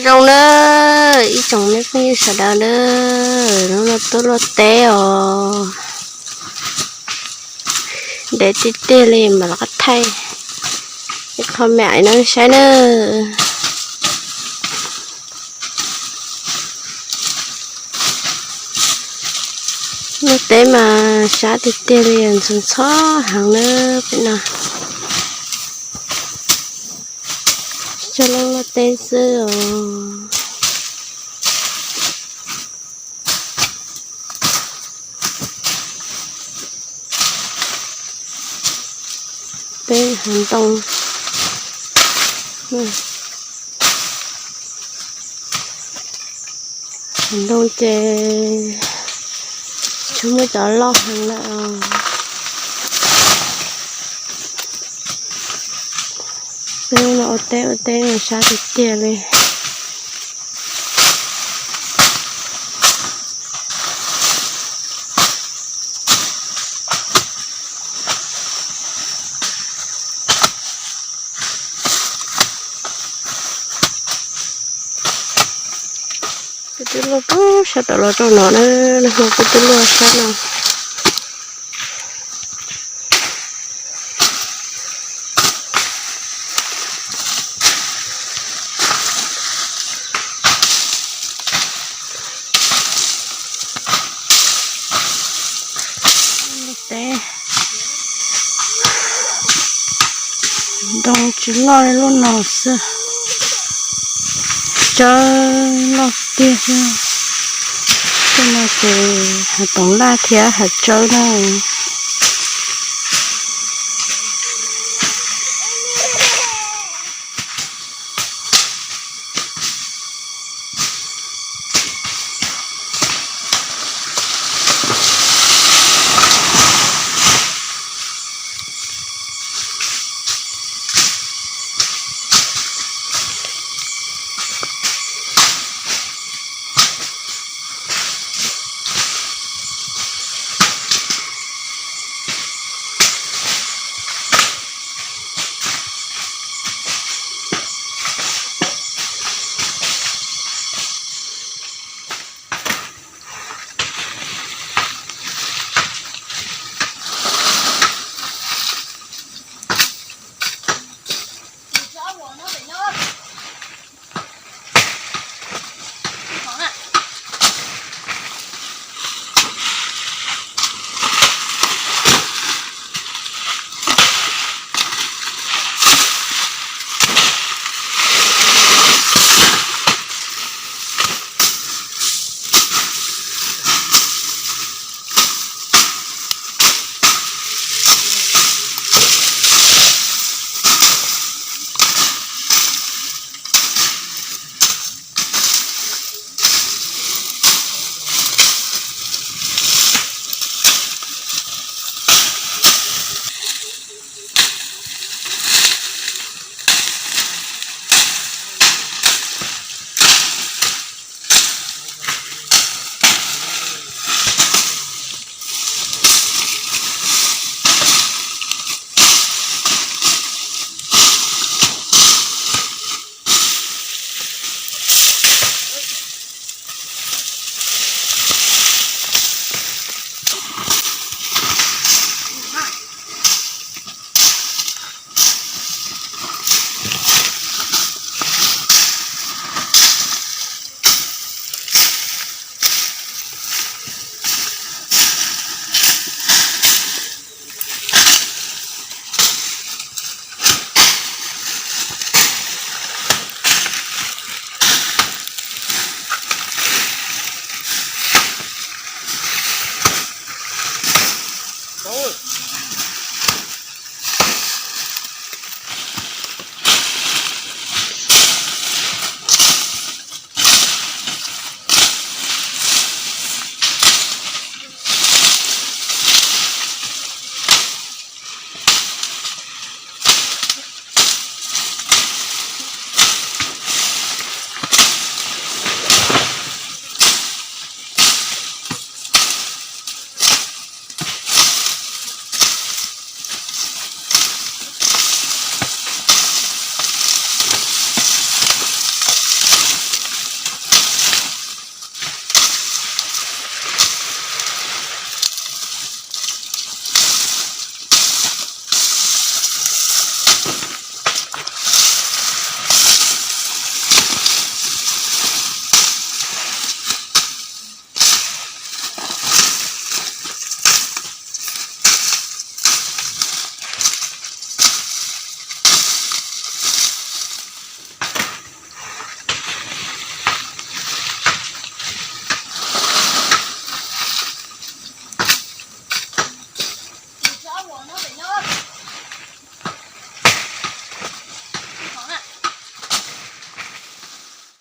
Zoo na, ib tsoom me phooj ywg sawv daws na, hnub no tuaj luaj teb os. Ntev tiag tiag li mam los thaij ib qho me no saib na. Luaj teb mas sab tiag tiag li, ntxhov ntxhov heev na pem no. Tsuas luaj teb xwb os. Peb hav ntoo, hav ntoo ces tsuas muaj cov loj heev lawm. Peb no ua teb ua teb mas sab tiag tiag li. Kuv twb luaj pem sab tom los rau no na, no kuv twb luaj sab no. Teb ntoo tsis loj li lub no xwb, tsawb loj tiag xwb. Tej no ces hav toov laj thiab hav tsawb na.